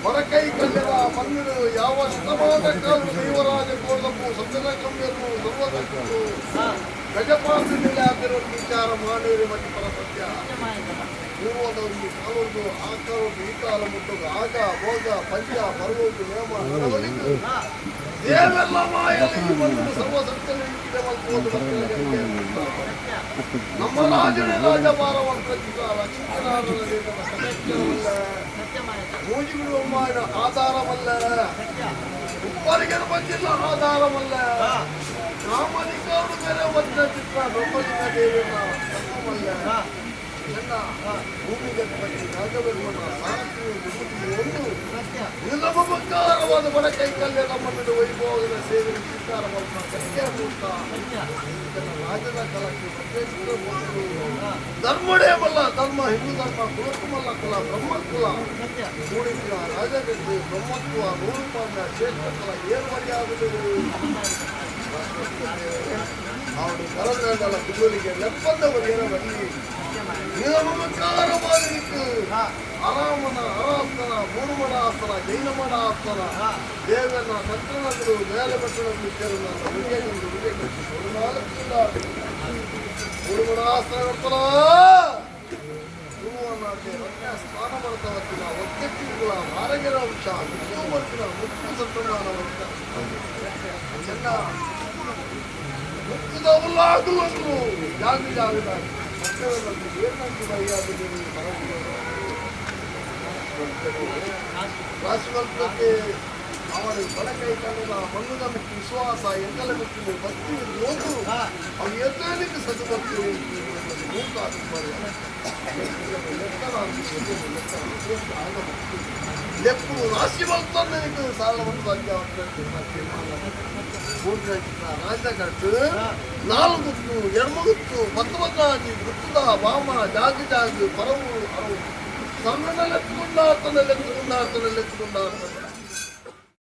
ಬಡಕೈ ಕಲ್ಯದ ಮಣ್ಣಿನ ಯಾವ ಶತಮಾನ ಕಾಲದ ದೇವರಾಜ ಕೋರ್ದಪ್ಪು ಸಜ್ಜನ ಕಮ್ಮಿಯನ್ನು ಸರ್ವದಕ್ಕೂ ಗಜಪಾಸ ಮೇಲೆ ಆಗಿರುವ ವಿಚಾರ ಮಾಡಿರಿ ಮತ್ತು ಪರಸತ್ಯ ಪೂರ್ವದವರಿಗೆ ಕಾಲೊಂದು ಆ ಕಾಲೊಂದು ಈ ಕಾಲ ಮುಟ್ಟೋದು ಆಗ ಭೋಗ ಪಂಚ ಪರ್ವೋದು ನೇಮ ನಡವಳಿಕೆ ದೇವೆಲ್ಲ ಮಾಯಲ್ಲಿ ಈ ಮಣ್ಣು ಸರ್ವ ಸತ್ಯನ ನಮ್ಮ ರಾಜನೇ ರಾಜಭಾರವನ್ನು ರಚಿಸಿದ ಲಕ್ಷ್ಮೀನಾರಾಯಣ ಮೂಜಿಗುಡುವಮ್ಮನ ಆಧಾರವಲ್ಲ, ಉಪ್ಪರಿಗೆ ಬಂದಿಲ್ಲ ಆಧಾರವಲ್ಲ, ಕಾಮನಿಕವರು ಬೇರೆ ಬಂದ ಚಿತ್ರ ಬ್ರಹ್ಮಲಿಂಗ ದೇವಿಯ ತತ್ವವಲ್ಲ. ಚೆನ್ನ ಭೂಮಿಗೆ ಪಟ್ಟಿ ನಾಗವೆಲ್ಲನ ಸಾರಥಿಯು ವಿಭೂತಿಯು ಒಂದು ನಿಲವ ಬಂಗಾರವಾದ ಬಡಕೈ ಕಲ್ಯಾಣ ಮಣ್ಣಿನ ವೈಭವದ ಸೇವೆ ಸ್ವೀಕಾರ ಮಾಡುತ್ತ ಕಲಿಕೆ ಮೂರ್ತ ರಾಜನ ಕಾಲಕ್ಕೆ ವಜ್ರೇಶ್ವರ ಬಂದರು. ಧರ್ಮಡೇ ಬಲ್ಲ ಧರ್ಮ, ಹಿಂದೂ ಧರ್ಮ, ಕುಲಕ್ಕುಮಲ್ಲ ಕುಲ, ಬ್ರಹ್ಮ ಕುಲ ಕೂಡಿಸಿದ ರಾಜಗದ್ದು ಬ್ರಹ್ಮತ್ವ ನೂರು ಶ್ರೇಷ್ಠ ಕುಲ ಏನು ಮರ್ಯಾದೆ ಅವನು ಕರನಾಡಲ ಕುದುರೆಗೆ ನೆಪ್ಪಂದವರು ಬನ್ನಿ ನಿಯಮಕಾರವಾಗಿತ್ತು. ಅರಾಮನ ಅರಾಸ್ತನ ಮೂರುಮಣಾಸ್ತನ ಜೈನಮಣಾಸ್ತನ ದೇವನ ಸತ್ರನಗಳು ಮೇಲೆ ಬೆಟ್ಟಗಳನ್ನು ಸೇರಿದ ಉದಯಗೊಂಡು ಉದಯಗೊಂಡು ಮೂರುಮಣಾಸ್ತನ ಕರ್ತನ ತುಳುವನಾಟೆ ರತ್ನ ಸ್ಥಾನ ಮಾಡ್ತಾವತ್ತಿನ ಒತ್ತೆಟ್ಟಿಗಳ ಮಾರಗೆರ ಅಂಶ ಮುತ್ತು ಬರ್ತಿನ ಮುತ್ತು ಸತ್ತಮಾನ ಚೆನ್ನ ಮುತ್ತುದವಲ್ಲಾಗುವಂದ್ರು ಜಾಗ ಜಾಗದ ರಾಶಿವಲ್ಪಕ್ಕೆ ಅವನು ಬಡಕೈ ಕಣ್ಣದ ಮಣ್ಣುದ ಮಿಟ್ಟು ವಿಶ್ವಾಸ ಎಂಕಲ ಮಿಟ್ಟು ಭಕ್ತಿ ಒಂದು ಅವು ಎತ್ತಲಿಕ್ಕೆ ಸದು ಭಕ್ತಿ ಎಪ್ಪು ರಾಶಿ ಬಲ್ತಂದು ಸಾಲ ರಾಜ ಕಟ್ಟು ನಾಲ್ಕು ಗುತ್ತು ಎಡಮ ಗುತ್ತು ಪತ್ತು ಪತ್ತಾಜಿ ಗುತ್ತುದ ವಾಮ ಜಾಗ ಜಾಗ ಪರವು ಅರವು ಸಣ್ಣನೆಲೆತ್ತುಕೊಂಡ ಆತನೆಲೆತ್ತುಕೊಂಡ ಆತನೆಲೆತ್ತುಕೊಂಡ ಆತನ.